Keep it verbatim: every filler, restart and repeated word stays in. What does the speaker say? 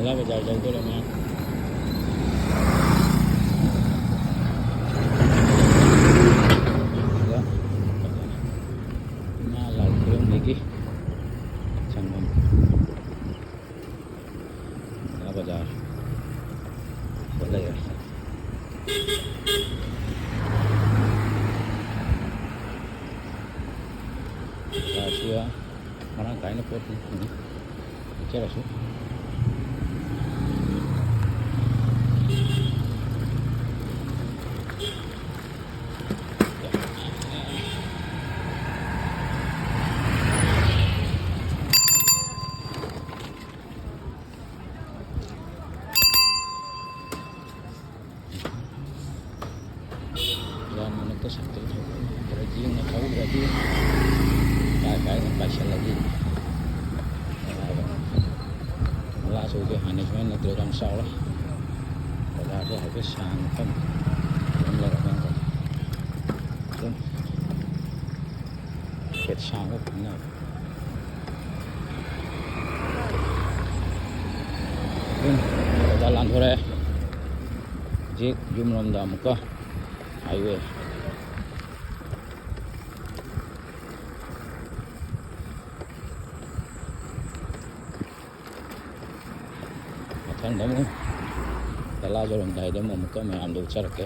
ꯕꯖꯥꯔ ꯌꯧꯗꯣꯔꯦ ꯃꯌꯥꯝ꯫ ꯑꯗ ꯏꯃꯥ ꯂꯥꯏ ꯈꯨꯔꯨꯝꯕꯒꯤ ꯁꯪꯐꯝ꯫ ꯕꯖꯥꯔ ꯁꯤꯗ ꯂꯩꯔꯦ꯫ ꯕꯖꯥꯔꯁꯤꯗ ꯃꯔꯥꯡ ꯀꯥꯏꯅ ꯄꯣꯠ ꯑꯗꯨꯝ ꯐꯪꯉꯤ꯫ ꯄꯤꯛꯆꯔꯁꯨ꯫ ꯂꯥꯟ ꯃꯔꯛꯇ ꯁꯥꯏꯀꯜ ꯊꯧꯕ ꯈꯔ ꯌꯦꯡꯅ ꯊꯧꯗ꯭ꯔꯗꯤ ꯀꯥꯏ ꯀꯥꯏꯅ ꯄꯥꯏꯁꯜꯂꯗꯤ ꯌꯥꯔꯣꯏ꯫ ꯃꯂꯥꯁꯨ ꯍꯧꯖꯤꯛ ꯍꯥꯟꯅ ꯁꯨꯃꯥꯏꯅ ꯅꯠꯇ꯭ꯔꯦ, ꯌꯥꯝ ꯆꯥꯎꯔꯦ꯫ ꯕꯖꯥꯔꯁꯨ ꯍꯥꯏꯐꯦꯠ ꯁꯥꯡꯅ ꯐꯝ ꯑꯗꯨꯝ ꯂꯩꯔꯀꯥꯟꯗ ꯑꯗꯨꯝ ꯍꯥꯏꯐꯦꯠ ꯁꯥꯡꯕ ꯐꯝꯅꯕ꯫ ꯑꯗꯨꯝ ꯕꯖꯥꯔ ꯂꯥꯟꯊꯣꯔꯛꯑꯦ꯫ ꯍꯧꯖꯤꯛ ꯌꯨꯝꯂꯣꯝꯗ ꯑꯃꯨꯛꯀ highway꯫ ꯃꯊꯪꯗ ꯑꯃꯨꯛ ꯗꯂꯥ ꯌꯧꯔꯝꯗꯥꯏꯗ ꯑꯃꯨꯛ ꯑꯃꯨꯛꯀ ꯃꯌꯥꯝꯗ ꯎꯠꯆꯔꯛꯀꯦ꯫